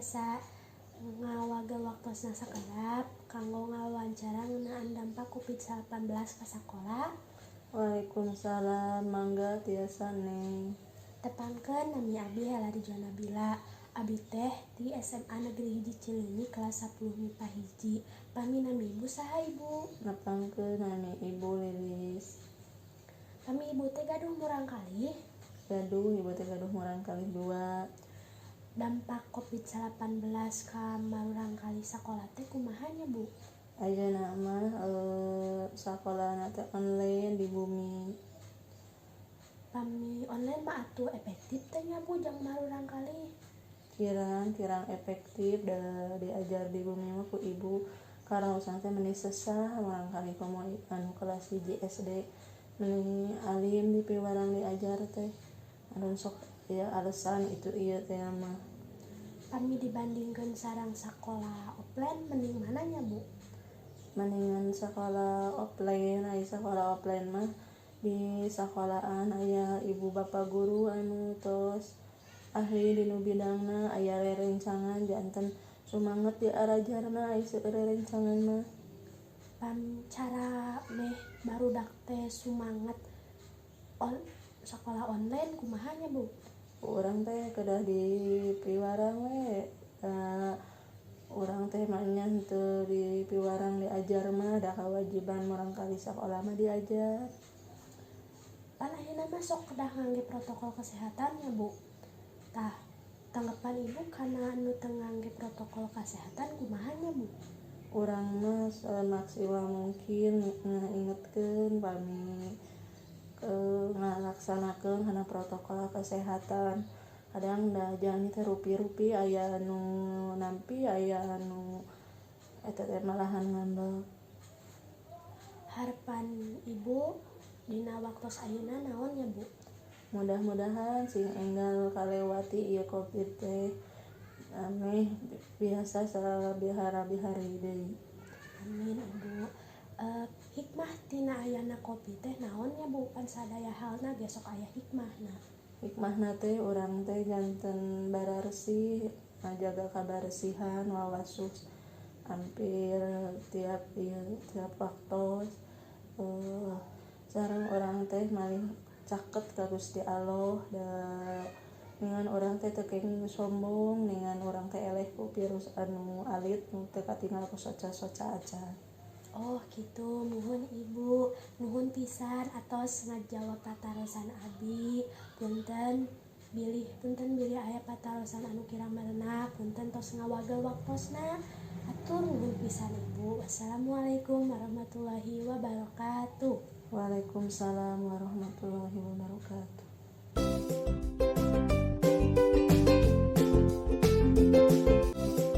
Tiasa ngawagel waktosna sakedap kanggo ngawawancara ngeunaan dampak Covid-19 ka sakola? Waalaikumsalam, mangga tiasa, Neng. Tepangkeun, nami abi Hela Rijwana Nabila. Abi teh ti SMA Negeri 1 Cileunyi kelas 10 MIPA 1. Pami nami Ibu saha, Ibu? Nepangkeun, nami Ibu Lilis. Pami Ibu teh gaduh murangkalih? Gaduh, Ibu teh gaduh murangkalih dua. Dampak Covid-19 ka murangkalih sakola teh kumaha nya, Bu? Ayeuna mah sakolana teh online di bumi. Pami online mah atuh efektif teh nya, Bu, jang murangkalih? Kirang kirang efektif, da diajar di bumi mah ku Ibu karaosan teh meni sesah murangkalih, komo anu kelas 1 SD meni alim dipiwarang diajar teh, anu sok ya alasan itu ieu teh mah. Pami dibandingkeun sareng sakola offline, mending mana nya, Bu? Mendingan sekolah offline. Aya sekolah offline mah di sekolahan aya ibu bapak guru anu tos ahli dinu bidangna, aya rerencangan, janten sumanget diarajarna aya seueur rerencangan mah. Pami cara meh barudak teh sumanget sekolah online kumaha nya, Bu? Urang teh kedah dipiwarang we, da urang teh mah nya henteu dipiwarang diajar mah, da kewajiban murangkalih sakola mah diajar. Pan ayeuna mah sok kedah ngangge protokol kesehatan nya, Bu. Tah, tanggapan Ibu kana anu teu ngangge protokol kesehatan kumaha nya, Bu? Urang mah semaksimal mungkin ngaingetkeun pami ngalaksanakeun kana protokol kesehatan. Kadang da jalmi teh rupi-rupi, aya anu nampi, aya anu eta teh malahan ngambek. Harapan Ibu dina waktos ayeuna naon nya, Bu? Mudah-mudahan sing enggal kalewati ieu Covid teh, ameh biasa sabihara-bihari deui. Amin, Ibu. Hikmah tina ayana Covid teh naon nya, Bu? Pan sadaya halna ge sok aya hikmahna. Hikmahna teh urang teh janten bararesih, ngajaga kabaresihan, wawasuh hampir tiap ieu tiap waktos, sareng urang teh malih caket ka Gusti Allah, da ningan urang teh teu kenging sombong, ningan urang teh eleh ku virus anu alit nu teu katingal ku soca-soca acan. Oh gitu, nuhun Ibu, nuhun pisan atos ngajawab patarosan abi. Punten bilih aya patarosan anu kirang merenah, punten tos ngawagel waktosna. Hatur nuhun pisan, Ibu. Wassalamualaikum warahmatullahi wabarakatuh. Waalaikumsalam warahmatullahi wabarakatuh.